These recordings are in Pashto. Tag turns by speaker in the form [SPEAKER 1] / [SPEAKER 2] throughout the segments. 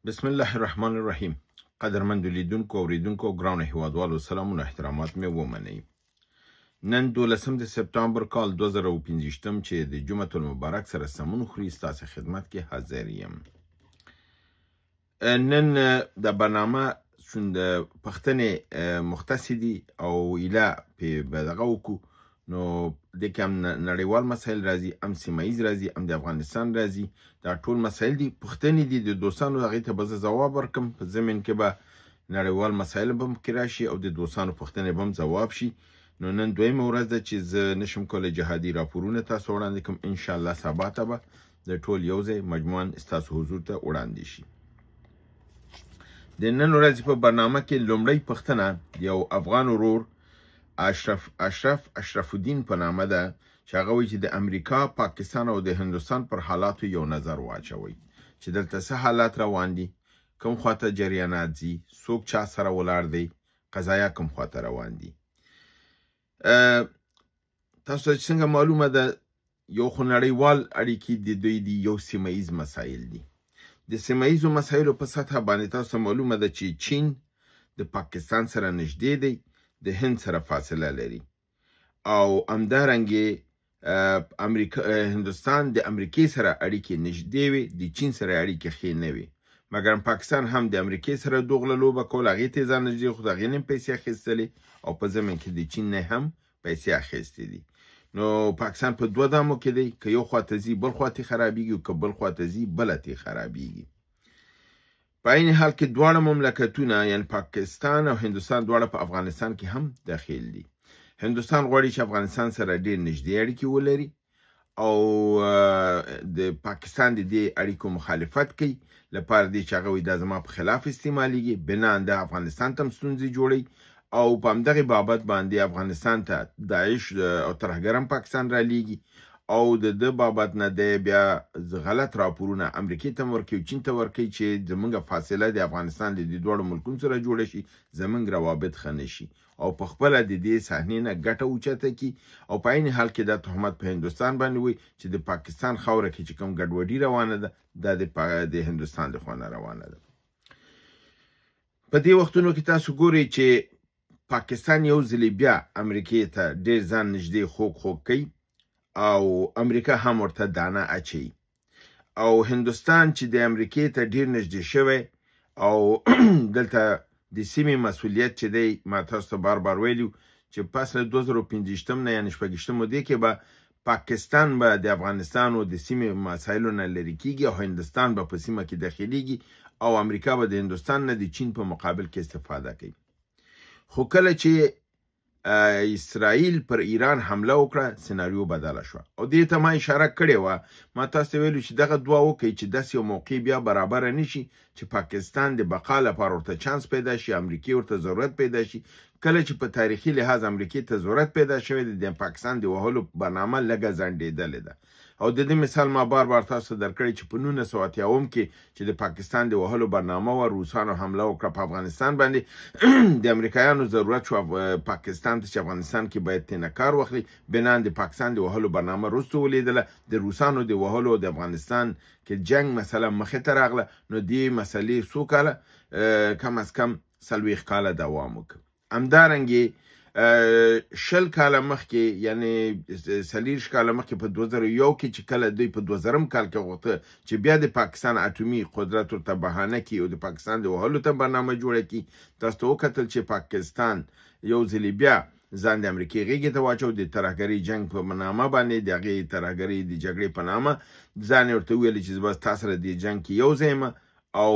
[SPEAKER 1] بسم الله الرحمن الرحیم. قدرمندو لیدونکو، اوریدونکو، ګرانو هیوادوالو، سلامونه احترامات مې ومنئ. نن 12 د سپټامبر کال 2025 چې د جمعة المبارک سره سمون خوري، ستاسو خدمت کې حاضر یم. نن د برنامه چون د پښتنې مختص دي او ایله په دغه وکړو، نو دې کې هم نړیوال مسایل راځي، هم سیمه ییز راځي، هم د افغانستان راځي. دا ټول مسایل دي، پوښتنې دي د دوستانو، هغې ته به زه ځواب ورکړم. په ضمن کې به نړیوال مسایل به هم پکې راشي او د دوستانو پوښتنې به هم ځواب شي. نو نن دویمه ورځ ده چې زه نشم کولی جهادي راپورونه تاسو وړاندې کړم. انشاءالله سبا ته به د ټول یو ځای مجموعاً ستاسو حضور ته وړاندې شي. د نن ورځې په برنامه کې لومړۍ پوښتنه یو افغان ورور اشرف الدین په نامه ده چې هغه وایي چې د امریکا، پاکستان او د هندوستان پر حالاتو یو نظر واچوي چې دلته څه حالات روان دي، کوم خواته جریانات ځي، څوک چا سره ولاړ دی، قضایا کوم خواته روان دي. تاسو ته چې څنګه معلومه ده، یو خو نړیوال اړیکې د دوی دي، یو سیمه ییز مسایل دي. د سیمه ییزو مسایلو په سطح باندې تاسو ته معلومه ده چې چین د پاکستان سره نږدې دی، د هند سره فاصله لري، او همدارنګې هندوستان د امریکې سره اړیکې نږدې وي، د چین سره اړیکې ښې نه وي. مګر پاکستان هم د امریکې سره دوغله لوبه کوله، هغې ته یې ځان نږدې، خو د هغې نه هم پیسې اخیستلې او په ضمن کې د چین نه هم پیسې اخیستې دي. نو پاکستان په دوه دامو کې دی، که یو خوا ته ځي بل خوا ته خرابېږي، او که بل خوا ته ځي بله ته خرابېږي. په عین حال کې دواړه مملکتونه یعنی پاکستان او هندوستان دواړه په افغانستان کې هم دخیل دي. هندوستان غواړي چې افغانستان سره ډېر نږدې اړیکې ولري او د پاکستان د دې اړیکو مخالفت کوي، لپاره دې چې هغه وایي دا زما په خلاف استعمالیږي، بنا د افغانستان ته هم ستونزې جوړوي او په همدغې بابت باندې افغانستان ته داعش او ترهګر هم پاکستان رالیږي او د ده بابت نه دی بیا غلط راپورونه امریکې ته هم ورکوي، چین ته ورکوي چې زمونږ فاصله د افغانستان د دې دواړو ملکونو سره جوړه شي، زمونږ روابط ښه نه شي او په خپله د دې صحنې نه ګټه اوچته کړي. او په عین حال کې دا تهمت په هندوستان باندې وایي چې د پاکستان خاوره کې چې کوم ګډوډي روانه ده، دا د هندوستان د خوا نه روانه ده. په دې وختونو کې تاسو ګورئ چې پاکستان یو ځلې بیا امریکې ته ډېر ځان نږدې خوږ خوږ کوي او امریکا هم ورته دانه اچوي، او هندوستان چې د امریکې ته ډېر نږدې شوی او دلته د سیمې مسولیت چې دی، ما تاسو ته بار بار ویلي چې پس له 2025 نه یعنې 26 دې کې به پاکستان به د افغانستان او د سیمې مسایلو نه لرې کېږي او هندوستان به په سیمه کې دخیلېږي او امریکا به د هندوستان نه د چین په مقابل کې استفاده کوي. خو کله چې اسرائیل پر ایران حمله وکړه، سناریو بدله شوه او دې ته ما اشاره کړې وه. ما تاسو ته ویلو چې دغه دعا وکړئ چې داسې یو موقع بیا برابره نه شي چې پاکستان د بقا لپاره ورته چانس پیدا شي، امریکې ورته ضرورت پیدا شي. کله چې په تاریخي لحاظ امریکې ته ضرورت پیدا شوی دی، د پاکستان د وهلو برنامه لږه ځنډېدلې ده. او د دې مثال ما بار بار تاسو ته درکړی چې په 1980 کې چې د پاکستان د وهلو برنامه وه، روسانو حمله وکړه په افغانستان باندې، د امریکایانو ضرورت شو پاکستان ته چې افغانستان کې باید ترېنه کار واخلي. بناً د پاکستان د وهلو برنامه وروسته ولیدله، د روسانو د وهلو د افغانستان کې جنګ مسله مخې ته راغله. نو دې مسلې څو کاله، کم از کم 40 کاله دوام وکړ. همدارنګې 20 کاله مخکې یعنې 40 کاله مخکې په 2001 کې چې کله دوی په 2000 کال کې غوښته چې بیا د پاکستان اټومي قدرت ورته بهانه کړي او د پاکستان د وهلو ته برنامه جوړه کړي، تاسو ته وکتل چې پاکستان یو ځلې بیا ځان د امریکې غېږې ته واچو، د ترهګرۍ جنګ په نامه باندې، د هغې ترهګرۍ د جګړې په نامه ځان یې ورته وویل چې زه به ستا سره د جنګ کې یو ځای یم او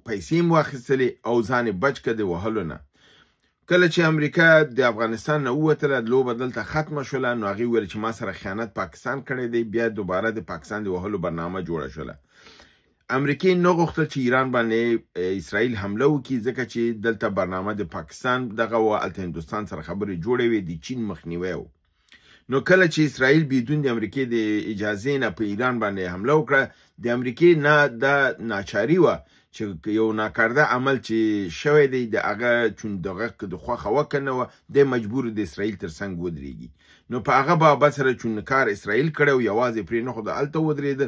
[SPEAKER 1] پیسې یې واخیستلې او ځان یې بچ کړه د وهلو نه. کله چې امریکا د افغانستان نه ووتله، لوبه دلته ختمه شوله، نو هغې وویل چې ما سره خیانت پاکستان کړی دی. بیا دوباره د پاکستان د وهلو برنامه جوړه شوله. امریکې نه غوښتل چې ایران باندې اسرائیل حمله وکړي، ځکه چې دلته برنامه د پاکستان دغه وه، هلته هندوستان سره خبرې جوړې وې، د چین مخنیوی و. نو کله چې اسرائیل بدون د امریکې د اجازې نه په ایران باندې حمله وکړه، د امریکې نه دا ناچاري وه چې یو ناکرده عمل چې شوی دی د هغه چون دغه د خوښه وه که نه وه، دی مجبور د اسرائیل تر څنګ ودرېږي. نو په هغه بابت سره چون کار اسرائیل کړی و، یوازې پرې نه خو د هلته ودرېده.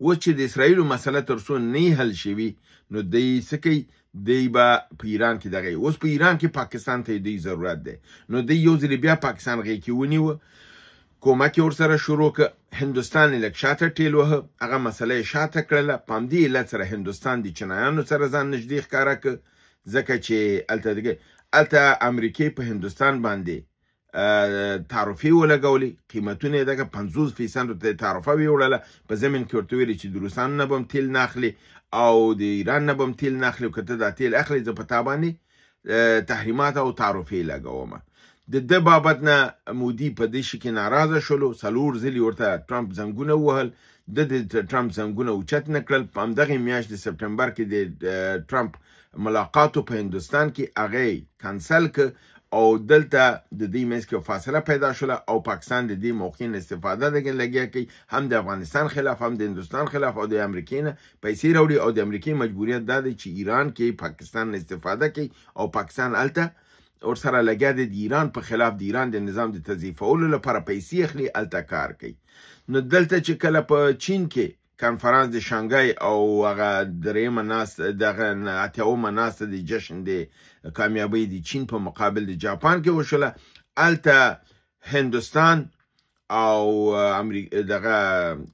[SPEAKER 1] اوس چې د اسراییلو مسله تر څو نه حل شوي، نو دی څه کوي؟ دی به په ایران کې دغه، اوس په ایران کې پاکستان ته دوی ضرورت دی، نو دی یو ځل بیا پاکستان غېږ کې ونیوه، کومک یې ورسره شروع که، هندوستان یې لږ شاته ټېل وهه، هغه مسله یې شاته کړله. په همدې علت سره هندوستان د چینایانو سره ځان نږدې ښکاره که، ځکه چې هلته امریکې په هندوستان باندې تعرفې ولګولې، قیمتونه یې دغه 50% ته تعرفه ویوړله. په ضمن کې ورته ویلي چې د روسانو نه به هم تیل نه اخلي او د ایران نه به هم تیل نه اخلي، او که ته دا تیل اخلې زه په تا باندې تحریمات او تعرفې لګوم. د ده بابت نه مودي په دې شي کې ناراضه شولو، 4 ځلې ورته ټرمپ زنګونه ووهل، ده د ټرمپ زنګونه اوچت نه کړل. په همدغې میاشت د سپټمبر کې د ټرمپ ملاقاتو په هندوستان کې هغه یې کنسل که، او دلته د دې منځ کې فاصله پیدا شوله او پاکستان د دې موقع نه استفاده لګیا کوي، هم د افغانستان خلاف، هم د هندوستان خلاف، او د امریکې نه پیسې راوړي. او د امریکې مجبوریت دا دی چې ایران کې پاکستان نه استفاده کوي، او پاکستان هلته ورسره لګیا دی د ایران په خلاف، د ایران د نظام د تضعیفولو لپاره پیسې اخلي، هلته کار کوي. نو دلته چې کله په چین کې کانفرانس د شانګهای او هغه درېیمه ناسته، دغه اتیاومه ناسته د جشن د کامیابۍ د چین په مقابل د جاپان کې وشوله، هلته هندوستان او دغه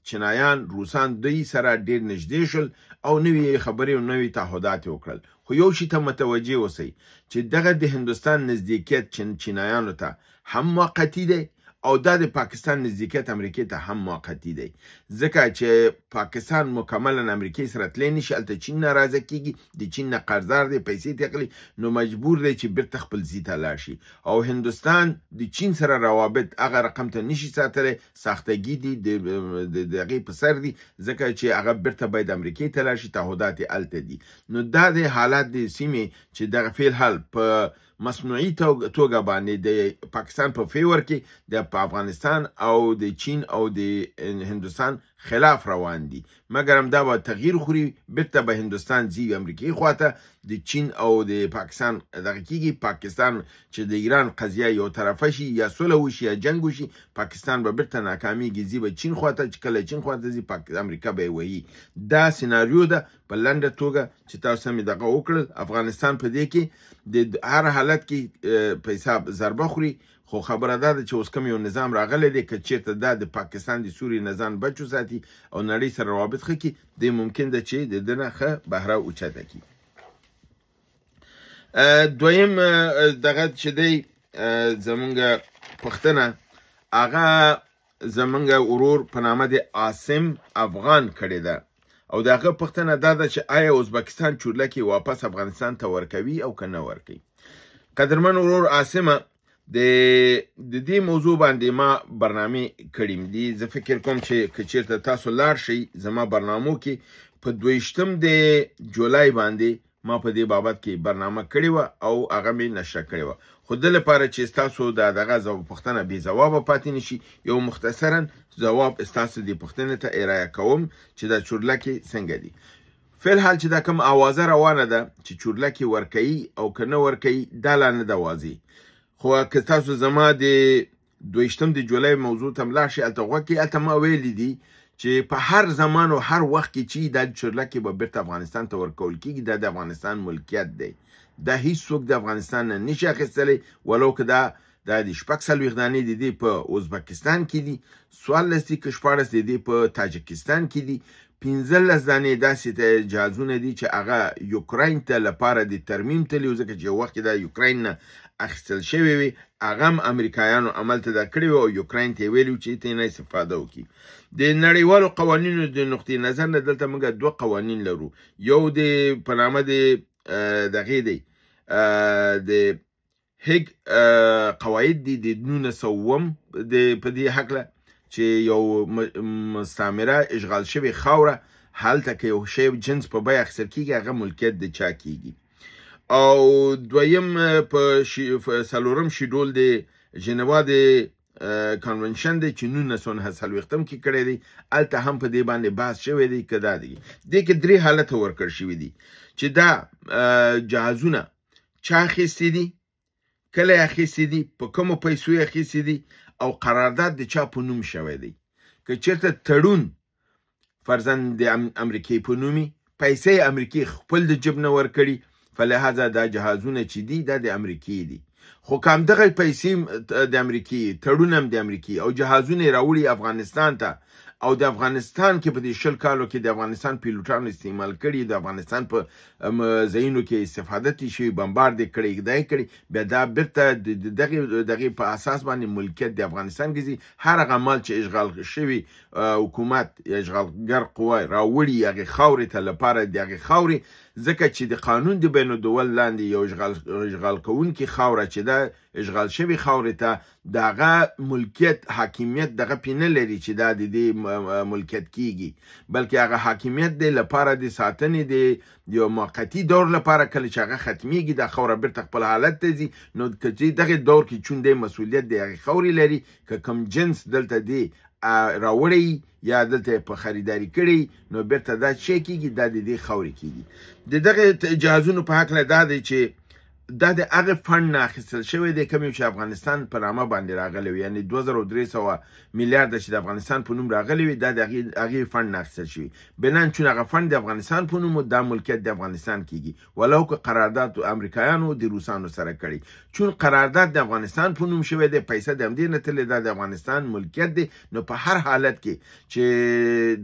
[SPEAKER 1] چینایان، روسان دوی سره ډېر نږدې شول او نوې خبرې او نوې تعهدات یې وکړل. خو یو شي ته متوجه اوسئ چې دغه د هندوستان نزدېکیت چینایانو ته هم موقتي دی، او دا د پاکستان نزدېکیت امریکې ته هم موقتي دی، ځکه چې پاکستان مکملا امریکې سره تللی نشي، هلته چین ناراضه کېږي، د چین نه قرضدار دی، پیسې ترې اخلي، نو مجبور دی چې بیرته خپل ځای ته لاړ شي. او هندوستان د چین سره روابط هغه رقم ته نشي ساتلی، ساختګي دي، د هغې په سر دي، ځکه چې هغه بیرته باید امریکې ته لاړ شي، تعهدات یې هلته دي. نو دا د حالات د سیمې چې دغه فعل حال په مصنوعي توګه باندې د پاکستان په فیور کې د افغانستان او د چین او د هندوستان خلاف روان دي، مګر هم دا به تغییر خوري، بیرته به هندوستان ځي امریکې خواته، د چین او د پاکستان دغه کېږي. پاکستان چې د ایران قضیه یو طرفه شي، یا سوله وشي یا جنګ وشي، پاکستان به بیرته ناکامیږي، ځي به چین خواته، چې کله چین خواته ځي امریکا به یې وهي. دا سناریو ده په لنډه توګه چې تاسو ته مې دغه وکړل. افغانستان په دې کې د هر حالت کې په حساب ضربه خوري، خو خبره دا ده چې اوس کوم یو نظام راغلی دی، که چېرته دا د پاکستان د سوري نظام بچ وساتي او نړۍ سره روابط ښه کړي، دی ممکن ده چې د ده نه ښه بهره اوچته کړي. دویم دغه چې دی زمونږ پوښتنه، هغه زمونږ ورور په نامه د عاصم افغان کړې ده، او د هغه پوښتنه دا ده چې آیا ازبکستان چورلکې واپس افغانستان ته ورکوي او که نه ورکوي؟ قدرمن ورور عاصمه، د دې موضوع باندې ما برنامې کړې دي. زه فکر کوم چې که چېرته تاسو لاړ شئ زما برنامو کې په 22 د جولای باندې ما په دې بابت کې برنامه کړې وه او هغه مې نشره کړې وه. خو د لپاره چې ستاسو دا دغه پوښتنه بې ځوابه پاتې نشي، یو مختصرا ځواب ستاسو دې پوښتنې ته ارائه کوم چې دا چورلکې څنګه دي. فی الحال چې دا کوم اوازه روانه ده چې چورلکې ورکوي او که نه ورکوي، دا لا نه ده واضح. خو که تاسو زما د 22 د جولای موضوع ته لاړ شئ، هلته غوږ کړئ، هلته ما ویلي دي چې په هر زمان او هر وخت کې چې دا چورلکې به بیرته افغانستان ته ورکول کېږي، دا د افغانستان ملکیت دی، دا هیڅوک د افغانستان نه نشي اخیستلی، ولو که دا د 46 دانې د دې په ازبکستان کې دي، 14 دي که 16 د دې په تاجکستان کې دي، 15 دانې داسې جهازونه دي چې هغه یوکراین ته لپاره د ترمیم تللي وو، ځکه چې یو وخت کې دا یوکراین نه اخیستل شوی وي، هغه هم امریکایانو عمل ته دا کړی وي او یوکراین ته یې ویلي وو چې ترې نه استفاده وکړي. د نړیوالو قوانینو د نقطې نظر نه دلته موږ دوه قوانین لرو، یو د په نامه د دغې دی د هیګ قواعد دي د 1907 د په دې هکله چې یو مستعمره اشغال شوې خاوره هلته که یو شی جنس په بیه اخیستل کېږي هغه ملکیت د چا کېږي. او دویم په څلورم شیډول د ژنوا د کنونشن دی چې 1949 کې کړی دی، هلته هم په دې باندې بحث شوی دی. که دا دی دې کې درې حالته ورکړ شوي دي چې دا جهازونه چا اخیستي دي، کله یې اخیستي دي، په کومو پیسو یې اخیستي دي، او قرارداد د چا په نوم شوی دی. که چېرته تړون فرضاً د امریکې په نومي پیسې امریکې خپل د جیب نه ورکړي، فلهذا دا جهازونه چې دي دا د امریکې دي. خو که همدغه پیسې د امریکې، تړون هم د امریکې او جهازونه یې راوړي افغانستان ته، او د افغانستان کې په دې 20 کالو کې د افغانستان پیلوټانو استعمال کړي، د افغانستان په ځایونو کې استفاده ترې شوي، بمبارد یې کړی، دا یې کړي، بیا دا بیرته د دغې په اساس باندې ملکیت د افغانستان ګرځي. هر هغه مال چې اشغال شوي حکومت یا اشغالګر قوه راوړي هغې خاورې ته لپاره د هغې خاورې، ځکه چې د قانون د بین الدول لاندې یو اشغال کوونکي خاوره چې ده اشغال شوي خاورې ته د هغه ملکیت حاکمیت دغه پې نه لري چې دا د دې ملکیت کیږي، بلکې هغه حاکمیت دی لپاره د ساتنې د یو موقتي دور لپاره، کله چې هغه ختمیږي دا خاوره بیرته خپل حالت ته ځي. نو که چې دغې دور کې چون دی مسؤلیت د هغې خاورې لري، که کوم جنس دلته دی راوړی یا دلته په خریداري کړی، نو بیرته دا شی کیږي، دا د دې خاورې کیږي. د دغه جهازونو په هکله دا دی چې دا د هغه فنډ نه اخیستل شوی دی کوم چې افغانستان په نامه باندې راغلی وي، یعنې 2300 میلیارده چې د افغانستان په نوم راغلی وي، دا د هغې فنډ نه اخیستل شوی. بناً چون هغه فنډ د افغانستان په نوم و، دا ملکیت د افغانستان کیږي، ولو که قرارداد امریکایانو د روسانو سره کړی. چون قرارداد د افغانستان په نوم شوی دی، پیسه د همدې نه تللې، دا د افغانستان ملکیت دی. نو په هر حالت کې چې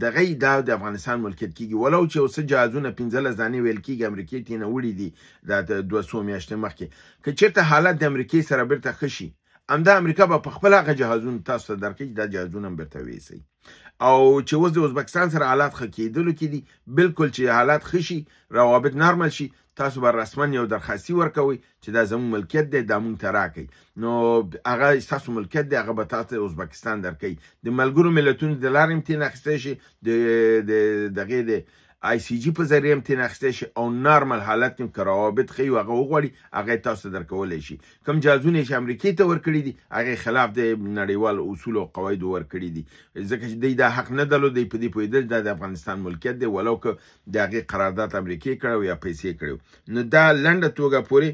[SPEAKER 1] دغه دا د افغانستان ملکیت کیږي، ولو چې اوس جهازونه 15 دانې ویل کیږي امریکې ترې نه وړي دي دا 200 میاشتې مخکې، که چېرته حالت د امریکې سره بیرته ښه شي، همدا امریکا به په خپل هغه جهازونه تاسو ته درکوي چې دا جهازونه هم بیرته ویسئ. او چې اوس د ازبکستان سره حالات ښه کېدلو کې دي، بلکل چې حالات ښه شي، روابط نارمل شي، تاسو به رسما یو درخواستي ورکوئ چې دا زموږ ملکیت دی، دا موږ ته راکړئ. نو هغه ستاسو ملکیت دی، هغه به تاسو ته ازبکستان درکوي. د ملګرو ملتونو د لارې هم ترې اخیستی شي، د دغې د آی سی جی په ذریعه هم ترې اخیستی شي، او نارمل حالت کې که روابط ښه وي هغه وغواړي هغه یې تاسو ته درکولی شي. کوم جهازونه یې چې امریکې ته ورکړي دي هغې خلاف د نړیوال اصول او قواعدو ورکړي دي، ځکه چې دوی دا حق نه درلود، دوی په دې پوهېدل دا د افغانستان ملکیت دی، ولو که د هغې قرارداد امریکې کړی یا پیسې کړی. نو دا لنډه توګه پورې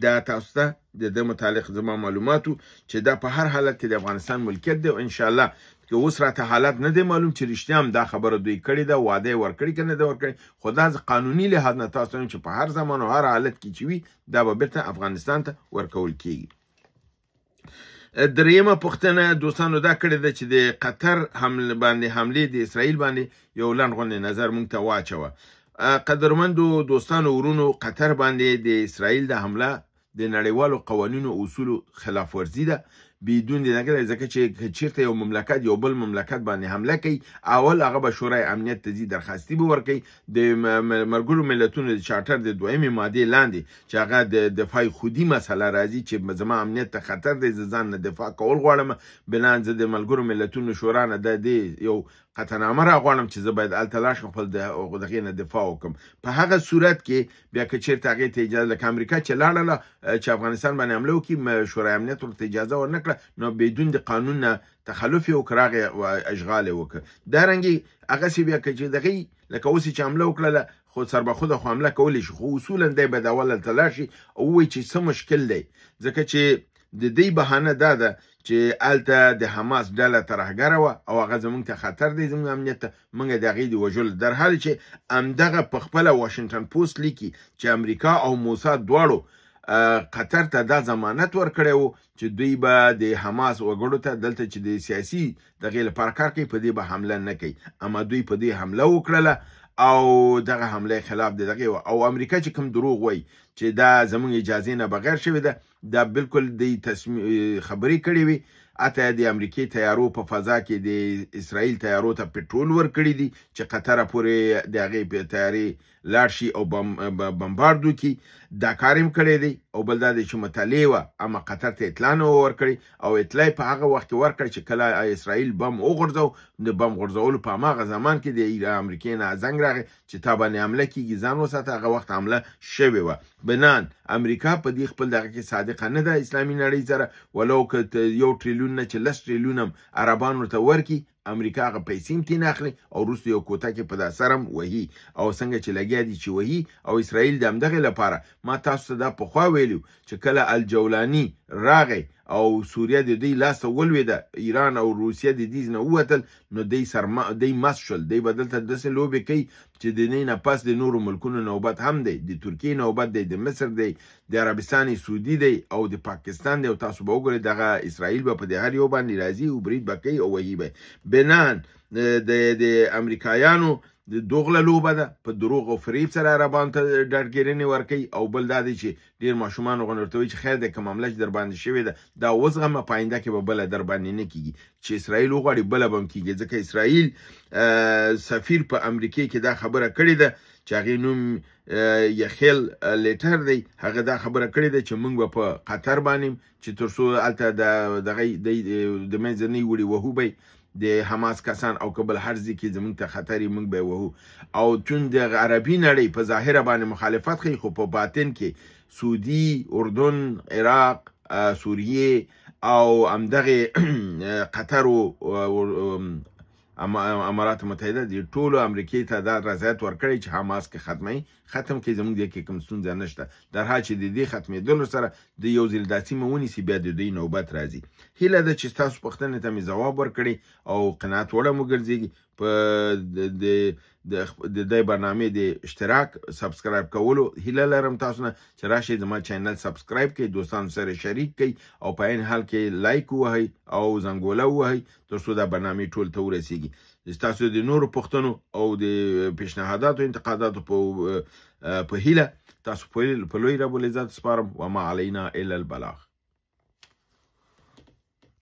[SPEAKER 1] دا تاسو ته د ده متعلق زما معلوماتو چې دا په هر حالت کې د افغانستان ملکیت دی. او انشاءالله که اوس راته حالت نه دی معلوم چې رښتیا هم دا خبره دوی کړې ده، وعده یې ورکړې که نه ده ورکړې، خو دا قانوني لحاظ نه تاسو ته چې په هر زمان او هر حالت کې چې وي دا به بیرته افغانستان ته ورکول کیږي. درېیمه پوښتنه دوستانو دا کړې ده چې د قطر باندې حملې د اسرائیل باندې یو لنډ غوندې نظر موږ ته واچوه. قدرمندو دوستانو ورونو، قطر باندې د اسرائیل د حمله د نړیوالو قوانینو اصولو خلاف ورزي ده، بدون د دغه، ځکه چې چیرته یو مملکت یو بل مملکت باندې حمله کوي، اول هغه به شورای امنیت ته ځي، درخواستي به ورکوي. د ملګرو ملتونو د چارټر د دویمې مادې لاندې چې هغه د دفاع خودي مسله راځي چې زما امنیت ته خطر دی، زه ځان نه دفاع کول غواړم، بناً زه د ملګرو ملتونو شورا نه د دې یو قطعنامه راغواړم چې زه باید هلته لاړ شم خپل دغې نه دفاع وکړم. په هغه صورت کې بیا که چېرته هغې ته اجازه، لکه امریکا چې لاړله چې افغانستان باندې حمله وکړي، شورای امنیت ورته اجازه ورنه کړه، نو بدون د قانون نه تخلف یې وکړ، راغی اشغال یې وکړ. دارنګې هغسې بیا که چې دغې لکه اوس یې چې حمله وکړله، خو سر به خوده خو حمله کولی شي، خو اصولا دی باید اول هلته لاړ شي او ووایي چې څه مشکل دی، ځکه چې د دې بهانه دا ده چې هلته د حماس ډله ترهګره وه او هغه زموږ ته خطر دی، زموږ امنیت ته، موږ د هغې د وژلو. در حال چې همدغه په خپله واشنګټن پوسټ لیکي چې امریکا او موساد دواړو قطر ته دا ضمانت ورکړی و چې دوی به د حماس وګړو ته دلته چې د سیاسي دغې لپاره کار کوي په دې به حمله نه کوي، اما دوی په دې حمله وکړله او دغه حمله خلاف د دغې وه. او امریکا چې کوم دروغ وایي چې دا زموږ اجازې نه بغیر شوې ده، دا بالکل دی خبرې کړې وي. حتی د امریکې تیارو په فضا کې د اسرائیل تیارو ته پټرول ورکړي دي چې قطر پورې د هغې تیارې لاړ شي او بمبارد وکړي، دا کار یې هم کړی دی. او بل دا دی چې مطالعه وه، اما قطر ته اطلاع نه وه ورکړې، او اطلاع یې په هغه وخت کې ورکړه چې کله اسرائیل بم وغورځو، د بم غورځولو په هماغه زمان کې د امریکې نه زنګ راغی چې تا باندې حمله کېږي، ځان وساته. هغه وخت حمله شوې وه. بنان امریکا په دې خپل دغه کې صادقه نه ده اسلامي نړۍ سره، ولو که 1 ټریلیون نه چې 10 ټریلیون هم عربان ورته ورکړي، امریکا هغه پیسې هم ترې نه اخلي او وروسته یو کوته کې په دا سر هم وهي، او څنګه چې لګیا دي چې وهي. او اسرائیل د همدغې لپاره ما تاسو ته دا پخوا ویلي چې کله الجولاني راغی او سوریه د دوی لاس ته ولوېده، ایران او روسیه د دې نه ووتل، نو دی سرما دی مست شول. دی به دلته داسې لوبې کوي چې د دې نه پس د نورو ملکونو نوبت هم دی، د ترکیې نوبت دی، د مصر دی، د عربستان سعودي دی او د پاکستان دی. او تاسو به وګورئ دغه اسرائیل به په دې هر یو باندې راځي او برید به کوي او وهي به. بنان د امریکایانو د دوغله لوبه ده، په دروغ او فریب سره عربانو ته ډاډګیرنې ورکوي. او بل دا دی چې ډېر ماشومان غوندې ورته وایي چې خیر دی، کوم حمله چې در باندې شوې ده دا وزغمه، په آینده کې به بله در باندې نه کېږي. چې اسرائیل وغواړي بله به هم کېږي، ځکه اسرائیل سفیر په امریکې کې دا خبره کړې ده چې هغې نوم یخیل لیټر دی، هغه دا خبره کړې ده چې موږ به په قطر باندې چې تر څو هلته دغه د منځه نه وړي وهو به د حماس کسان، او که بل هر ځای کې زموږ ته خطر یې موږ به وهو. او چون د عربي نړۍ په ظاهره باندې مخالفت ښيي، خو په باطن کې سعودي، اردن، عراق، سوریه او همدغې قطر او امارات متحده دي ټولو امریکې ته دا رضایت ورکړی چې حماس کې ختمي ختم کې زموږ دې کې کوم ستونزه نشته. در حال چې د دې ختمېدلو سره د یو ځل دا سیمه ونیسي، بیا د دوی نوبت راځي. هیله ده چې ستاسو پوښتنې ته مې ځواب ورکړي او قناعت وړه مو ګرځېږي. په د دې برنامې د اشتراک subscribe کولو هیله لرم تاسو نه چې راشئ زما channel subscribe کړئ، دوستانو سره شریک کړئ او په عین حال کې like ووهئ او زنګوله ووهئ تر څو دا برنامې ټول ته ورسیږي. ستاسو د نورو پوښتنو او د پیشنهاداتو انتقاداتو په هیله تاسو په لوی رب العزت سپارم. وما علینا الا البلاغ.